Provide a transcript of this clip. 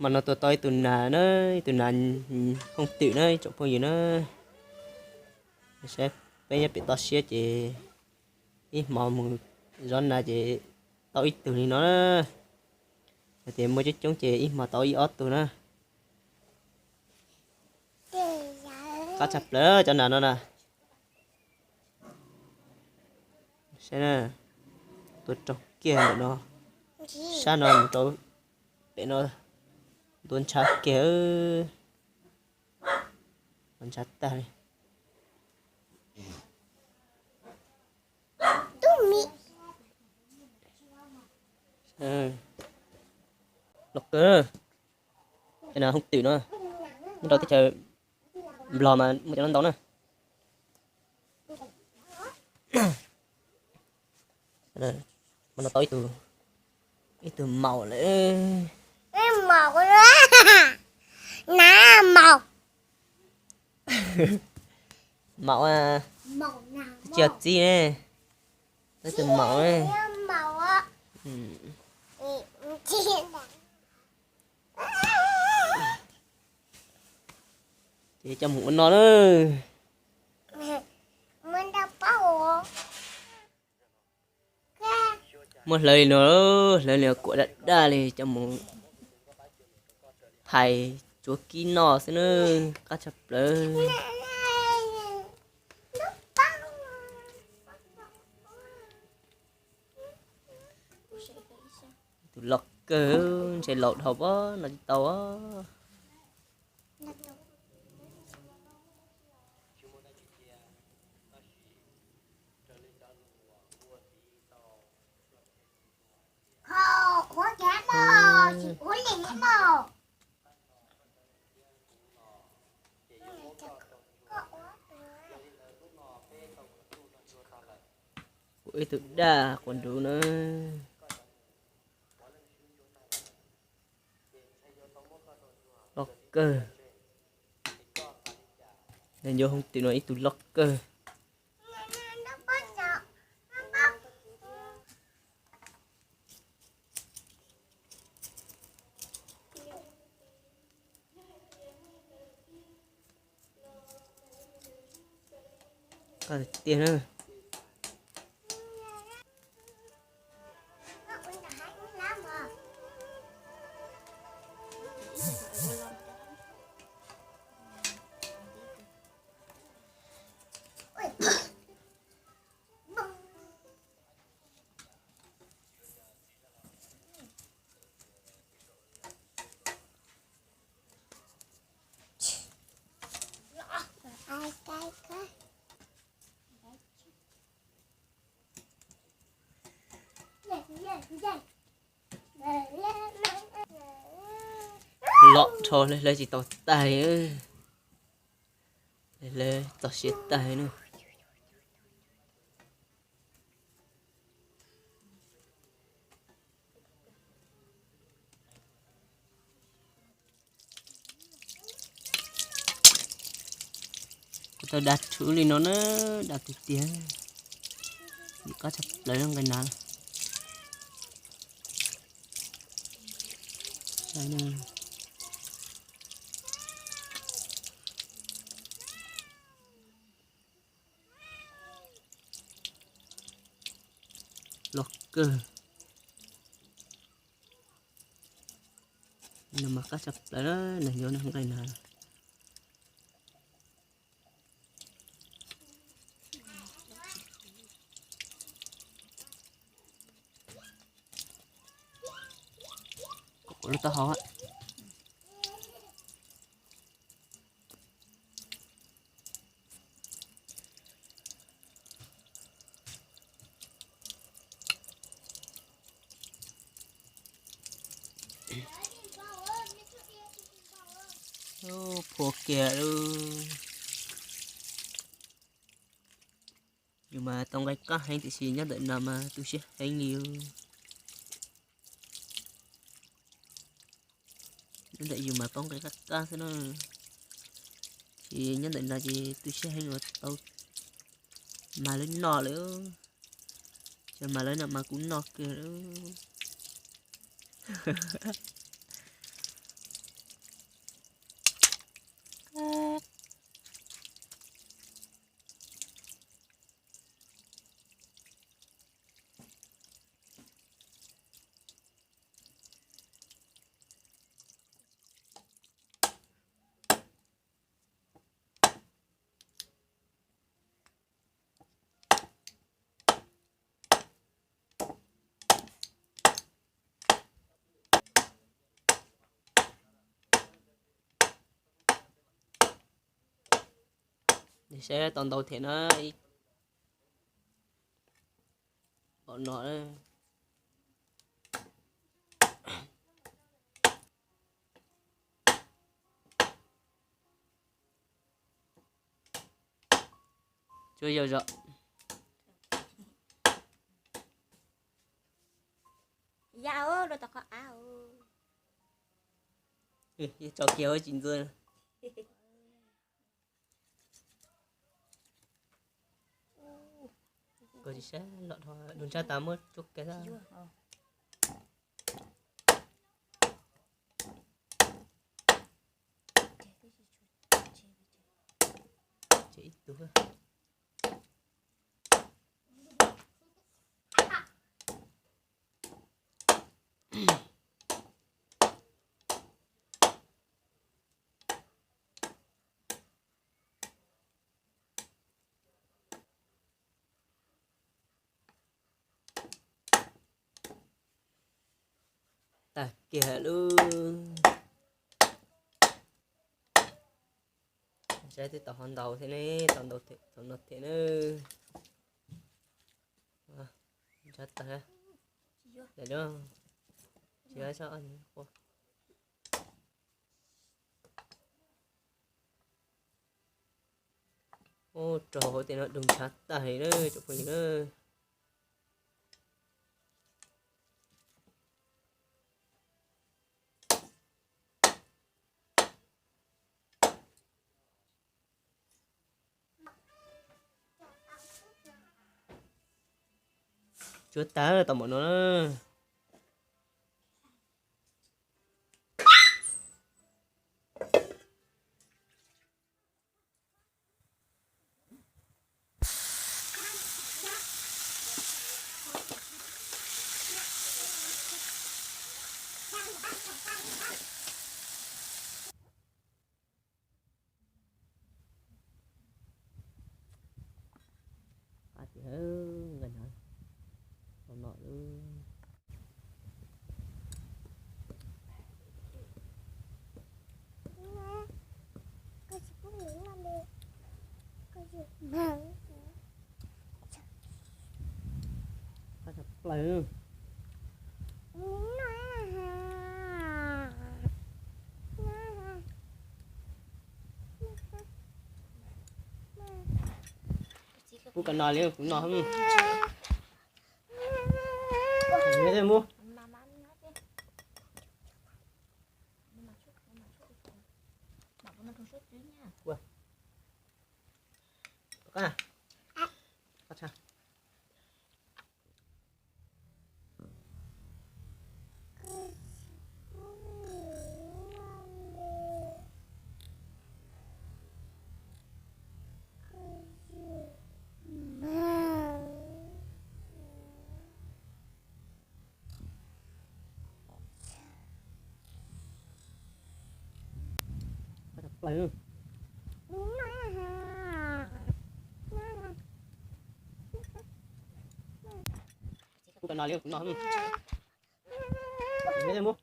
Hmo no tua tau ib tug nas na, ib tug nas hooj twm na ib tsoom phooj ywg na. Saib peb nyob pem toj siab ces ib hmo mus zov nas ces tau ib tug li no na. Yog tias muaj coob coob ces ib hmo tau ib ob tug na. Qab tshaj plaws cov nas no na. Saib na, tua raug kiag ntawm no, sab no mus rau pem no, ntuav ntshav kiag, ntuav ntshav tag li. Loj kawg, cov nas hooj twm no, nyob rau teb chaws Nplog mas muaj cov no ntau na. Hmo no tau ib tug, ib tug maum lawm. Maum, na maum. Maum, twb tsis yog txib ne, tau ib tug maum ne. Ces coj mus ua no na. Muab hlawv li no, hlawv li kuam daj daj li coj mus phais tsuav kib noj xwb na, qab tshaj plaws. Tus loj kawg, ntshe laus dhau pab no tsis tau. Kuv ib tug daj quas nruv na. Loj kawg. Nas yuav hooj twm no ib tug loj kawg. Qab tiag na. Loj dhau, hlawv tsis tau tag li. Hlawv txog siav tag li na. Kuv tau dag rhuv li no na, dag tiag tiag. Nim qab tshaj plaws nqaij nas. Loj kawg. No mas qab tshaj plaws na, nws yuav nqaij nas. Kuv lub taub hau. Phua kiag lawm. Yus mas tau nqaij qab heev tiam sis nyob ntawm no mas tu siab heev li. Nyob ntawm yus mas poob nqaij qab qab xwb na, ces nyob ntawm no ces tu siab heev uas tau mas lawv noj lawm. Ces mas lawv no mas kuv noj kiag lawm. Saib tau ntau thiab na. Pom no. Tsuav yog zom. Ya, rau tom qhov av. Tso kiag tsis ntxuav. Koj tsis saib los dhau, dub ntshab tas muab tsuab kiag. Tseg ib tug. Tag kiag lub. Saib twb tau ho ntau thiab ne, tau ntau thiab, tau ntau thiab na. Ntshab tag. Tsis, tsis, ub, rau hauv tej no dub ntshab tag li na tsoom phooj ywg na. Tsuav tag tau npaum no na. Qab tias nqa nag tau no lub. Qab tshaj plaws. Kuv kam no li kuv no. Mus. Qab, qab tshaj. Plaws. Kuv kam no li kuv no. Mus.